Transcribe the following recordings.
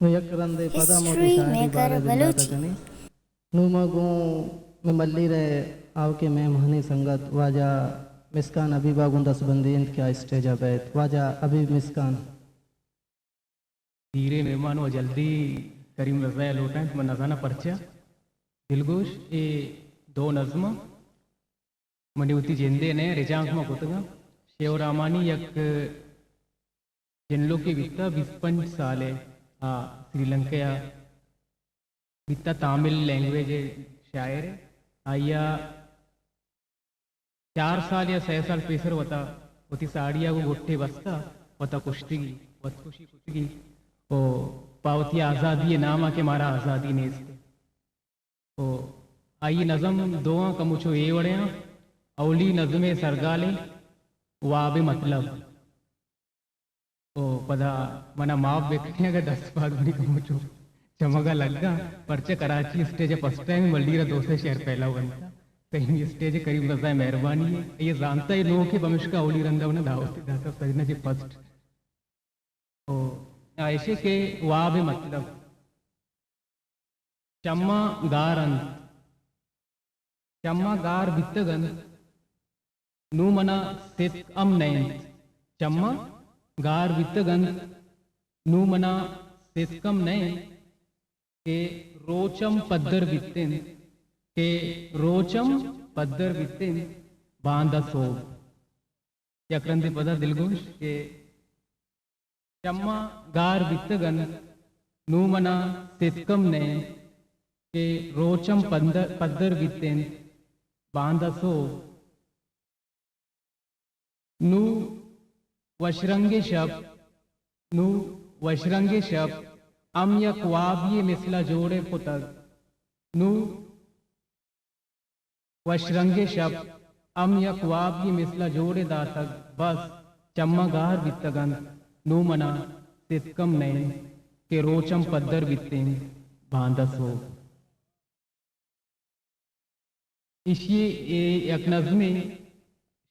نوں یک رندے پدا ما وتی ہسٹری شاعری میکر بارے دلداتا بلوچی۔ کنیں۔ نوں ما گوں مئے ملیر ءِ آؤکیں مہمانیں سنگت واجہ مسکان حبیب ءَ گوں دستبندی انت کہ آ اسٹیج ءَ بئیت۔ واجہ حبیب مسکان۔ دیریں مہمان و جلدی کریم رضا ءَ لوٹائینت، من نزاناں پرچا۔ دلگوش، اے دو نظم منی وتی جندے نہ، رجانک ما کتگاں۔ شیو رامانی یک جنلوکے بیتا، بیست پنچ سالے آ سری لنکا ءَ بیتا، تامل لینگویج ءِ شاعرے۔ آئی ءَ چار سال یا سئے سال پیسر وتا وتی ساڑی ءَ گوں گٹے بستا، وتا کشتگی، وت کشی کتگی۔ او پہ وتی آزادی ءِ نام ءَ کہ مارا آزادی نیست۔ او آئی نظم دوئاں کموچو اے وڑے آں۔ اولی نظم ءِ سرگالیں واب مطلب۔ او پدا منا معاف بکنیں اگہ دست پاد منی کموچو چمگا لگا، پرچہ کراچی اسٹیج ءَ فرسٹ ٹائم ملیر ءَ دو سے شعر پہلا بنتا۔ سیمی اسٹیج ءَ کریم رضا ءِ مہربانی ہے، یہ زانتا ہے لوگ کہ پمشکا اولی رندا انہاں دعوت داتا سجنا جی فرسٹ۔ او آ ایشے کہ واب مطلب۔ چماں گار انت، چماں گار بیتگ انت، نوں منا ستک ہم نہ انت۔ چماں گار بیتگ انت، نوں منا ستک ہم نہ انت کہ روچم پدر بیت انت، کہ روچم پدر بیت انت، باندا سوب۔ یک رندے پدا دلگوش کہ چماں گار بیتگ انت، نوں منا ستکم نئے کہ روچم پندر، پدر بیت انت، باندا سہب۔ نوں وشرنگیں شپ، نوں وشرنگیں شپ ہم یک وابے مثلا جوڑ کتگ۔ نوں وش رنگیں شپ ہم یک وابے مثلا جوڑ داتگ، بس چماں گار بیتگ انت، نوں منا ستکم نہ انت کہ روچم پدر بیت انت، باندا سہب۔ ایشی ءِ یک نظمے،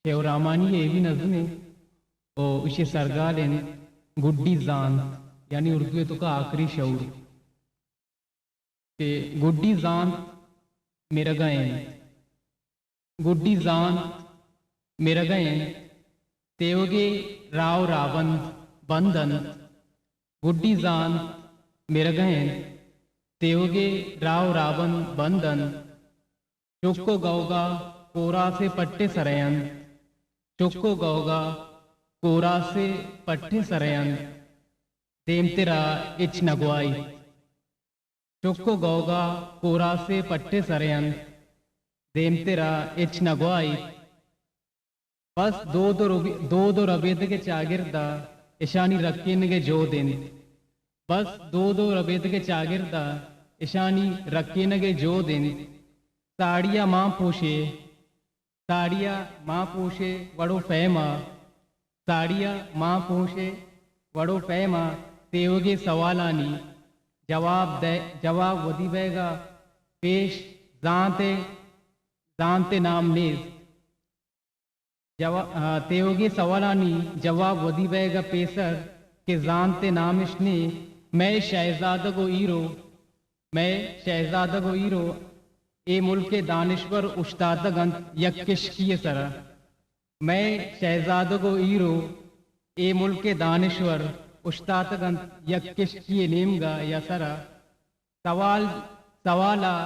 شیو رامانی ءِ اے بھی نظمے، او ایشی ءِ سرگال انت گڈی زانت، یعنی اردو ءِ توکا آخری شعور۔ کہ گڈی زانت مرگ ءَ انت، گڈی زانت مرگ ءَ انت، تیوگے راہ و راہبند بند انت۔ گڈی زانت مرگ ءَ انت، تیوگے راہ و راہبند بند انت۔ چک و گوگا کوراس ءِ پٹ ءِ سر ءَ انت، چک و گوگا کوراس ءِ پٹ ءِ سر ءَ انت، دیمترا ہچ نہ گواہیت۔ چک و گوگا کوراس ءِ پٹ ءِ سر ءَ انت، دیمترا ہچ نہ گواہیت۔ بس دود و ربی-، دود و ربیدگ ءِ چاگرد ءَ اشانی رکینگ ءِ جہد انت۔ بس دود و ربیدگ ءِ چاگرد ءَ اشانی رکینگ ءِ جہد انت۔ ساڑی ءَ مان پوشے، ساڑی ءَ مان پوشے وڑ و پیم ءَ، ساڑی ءَ مان پوشے وڑ و پیم ءَ تیوگیں سوالانی جواب دئے، جواب ودی بئیگ ءَ پیش زانت ءِ، زانت ءِ نام نیست۔ جوا-، آ، تیوگیں سوالانی جواب ودی بئیگ ءَ پیسر کہ زانت ءِ نامش نے، مئے شہزادگ و ہیرو، مئے شہزادگ و ہیرو اے ملک ءِ دانشور اوشتاتگ انت یک کشکی ءِ سرا۔ مئے شہزادگ و ہیرو اے ملک ءِ دانشور اوشتاتگ انت یک کشکی ءِ نیمگ ءَ یا سرا۔ سوال، سوال ءَ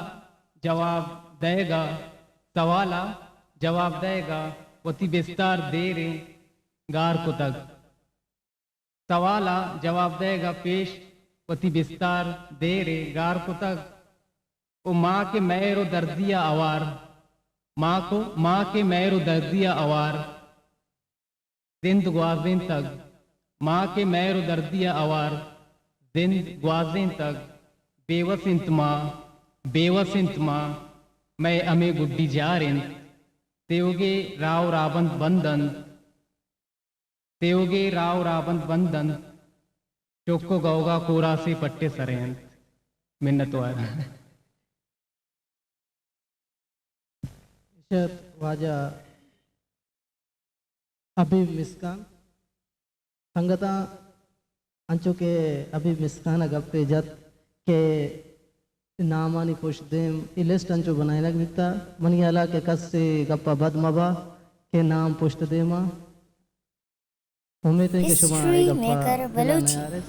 جواب دئیگ ءَ، سوال ءَ جواب دئیگ ءَ وتی بستار دیریں گار کتگ۔ سوال ءَ جواب دئیگ ءَ پیش وتی بستار دیریں گار کتگ۔ او ما کہ مہر و دردی ءَ ہوار، ما کو، ما کہ مہر و دردی ءَ ہوار، زند گوازینتگ۔ ما کہ مہر و دردی ءَ ہوار زند گوازینتگ۔ بے وس انت ما، بے وس انت ما، مئے ہمے گڈی جار انت۔ تیوگے راہ و راہبند بند انت۔ تیوگے راہ و راہبند بند انت۔ چک و گوگا کوراسے پٹے سرے انت۔ منتوار۔ شعر واجہ حبیب مسکان۔ سنگتاں، انچو کہ ابھی مسکان ءَ گپے جت کہ نامانی پشت دیم اے لسٹ انچو بنائینگ بیتا، منی ہیالا کہ کس اے گپا بد مبا کہ نام پشت دیما۔ امیت ایں کہ شما اے گپا دلا نیارے۔